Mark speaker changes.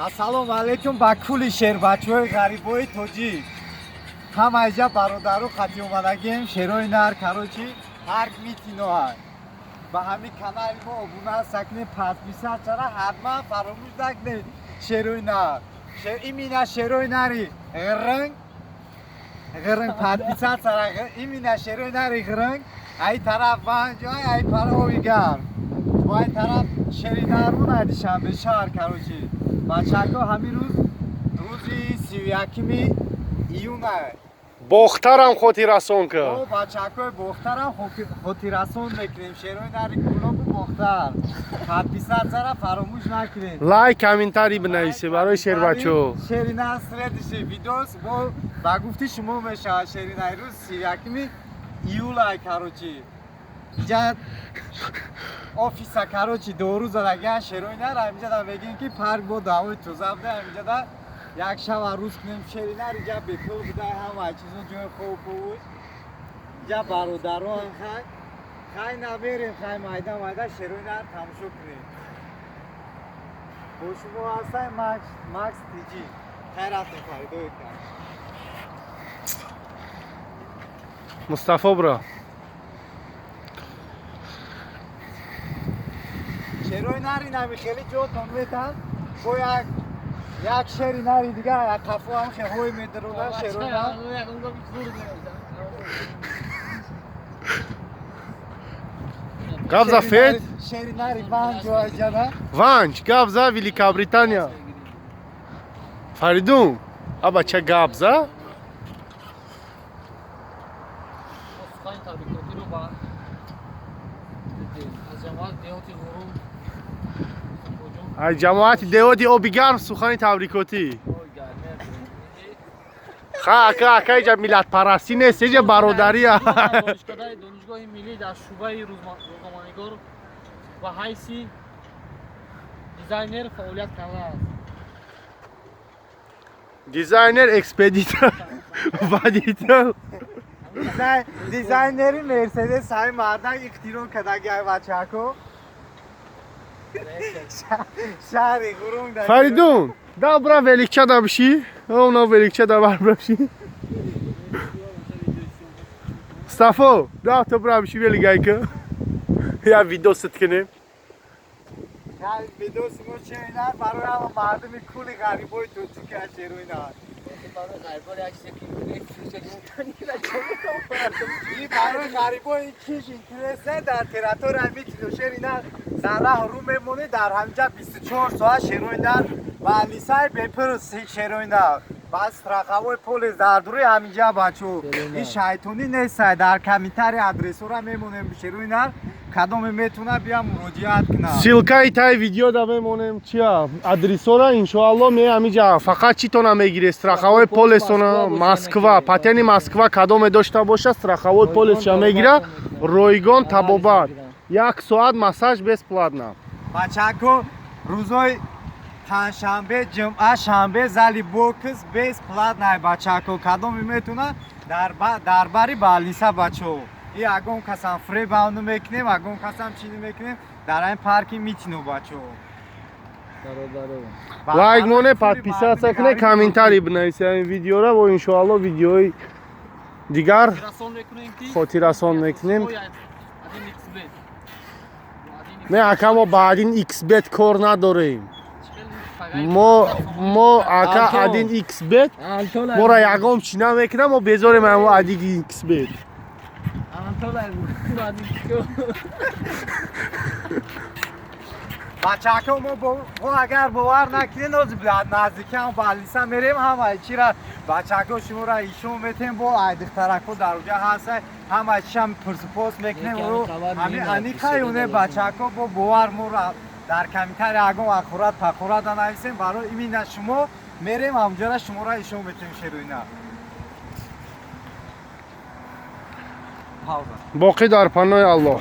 Speaker 1: Ассалому алайкум ба кулли шербачаҳои ғарибои тоҷик. Ҳама иҷа бародару қати омадагием, шерои нар, короче, парк Митиноа. Ба ҳамин канали мо обуна сакнед, подписаться чара ҳатман фаромӯш накунед, шерои нар. Именно шерои нари ғиринг ғиринг, подписаться именно шерои нари ғиринг. Ай тараф Ванҷ, ай пара ови гарм. Бо ай тараф шери нармон, ай Душанбе шаҳр, короче. Бачако, ҳамин рӯз, рӯзи 31-уми июна.
Speaker 2: Бохтарам хотиррасон
Speaker 1: О,
Speaker 2: кар.
Speaker 1: Бачакои Бохтарам хотиррасон мекунем. Шерои нари Кӯлобу Бохтар. Подписаться ра фаромӯш накунед.
Speaker 2: Лайк, комментарий бинависе барои шербачо.
Speaker 1: Шери нар, следующий видос бо ба гуфти шумо мешавад. Шери нар, рӯз 31-уми июла, короче. Иҷа офиса, короче, дору задагиан шерои нар. Ҳаминҷа да мегӯем, ки парк бо давои тоза буда. Ҳаминҷа да як шава рӯз кунем. Шери нар иҷа бепул буда, ҳама чизо, ҷои хоб буд. Иҷа бародарон, хай хай, наберем, хай, майда майда шерои нар тамошо кунем. Бо шумо ҳастай Макс, Макс Тиҷи. Хай, рафтем, харидои кард.
Speaker 2: Мустафо, бро.
Speaker 1: Шерои нари нами хеле ҷотон метан, бо як як шери нари дигар як қафо ҳам хеҳои медарода шерои нар.
Speaker 2: Гап за фед.
Speaker 1: Шери нари Ванҷ ҷана.
Speaker 2: Ванҷ гап за, Великобритания. Фаридун, а бача гап за.
Speaker 3: Сухани табрикотиро ба аз ҷамоат деҳоти Ғурум.
Speaker 2: Ай ҷамоати деҳоти оби гарм сухани табрикотӣ. Ха, ака, ака, иҷа миллатпарастӣ нест, иҷа бародария.
Speaker 3: Донишкадаи Донишгоҳи миллӣ дар шӯъбаи рӯзноманигор ба ҳайси дизайнер фаъолият кардааст.
Speaker 2: Дизайнер, экспедитор, водитель.
Speaker 1: Дизайнери Мерседес ҳами мардак ихтироъ кардаги, ай бачако, шаҳри Ғурум.
Speaker 2: Фаридун, да бра, великча да биши, она великча да бар биши. Мустафо, да то бра биши велигайка, я видосит кунем.
Speaker 1: Видоси мо шери нар барои ҳама мардуми кулли ғарибои тоҷик, шерои нар. Ин барои ғарибои киш интересе дар территорияи Митино, шери нар дар раҳ рӯ мемонӣ, дар ҳаминҷа 24 соат шерои нар ва лисаи бепур, шерои нар ба страховой полис дар дуруи ҳаминҷа. Бачо, ин шайтонӣ нестай. Дар комментарий адресора мемонем, шерои нар, кадоме метавона бия муроҷиат кунад.
Speaker 2: Ссылка и таи видео да мемонем, чия адресора, иншоалло. Ме ҳамиҷа фақат читона мегире? Страховой полисона Москва, патени Москва кадоме дошта боша, страховой полисша мегира, ройгон табобат, як соат массаж бесплатно.
Speaker 1: Бачако, рӯзои панҷшанбе, ҷумъа, шанбе зали бокс бесплатно, бачако, кадоме метавона дар бари больница. Бачо, и ягон касам фребам намекунем, ягон касам чӣ намекунем, дар ҳамин парки Митино, бачо.
Speaker 2: Лайк моне, подписаться куне, комментарий бинависе ҳамин видеора во иншоалло видеои дигар
Speaker 3: Расон мекунем, ки
Speaker 2: хотиррасон мекунем.
Speaker 3: Один xbet.
Speaker 2: Не, ака, мо ба один xbet кор надорем. Мо, ака, один xbet моро ягон чӣ намекунам, мо безорем амо один xbet.
Speaker 1: Бачако, мо агар бовар накунед, оз наздикам больница мерем, ҳамаи чира, бачако, шуморо ишон метем. Бо ай духтарако дар уҷа ҳаста, ҳамаи чишам пурсупос мекунем. Ҳами аниқаюне, бачако, бо бовар моро дар комментарий ягон ахурат пахурат нависем. Барои имина шумо мерем ҳамҷора, шуморо ишон метем, шеруина.
Speaker 2: Боқӣ дар панои Аллоҳ.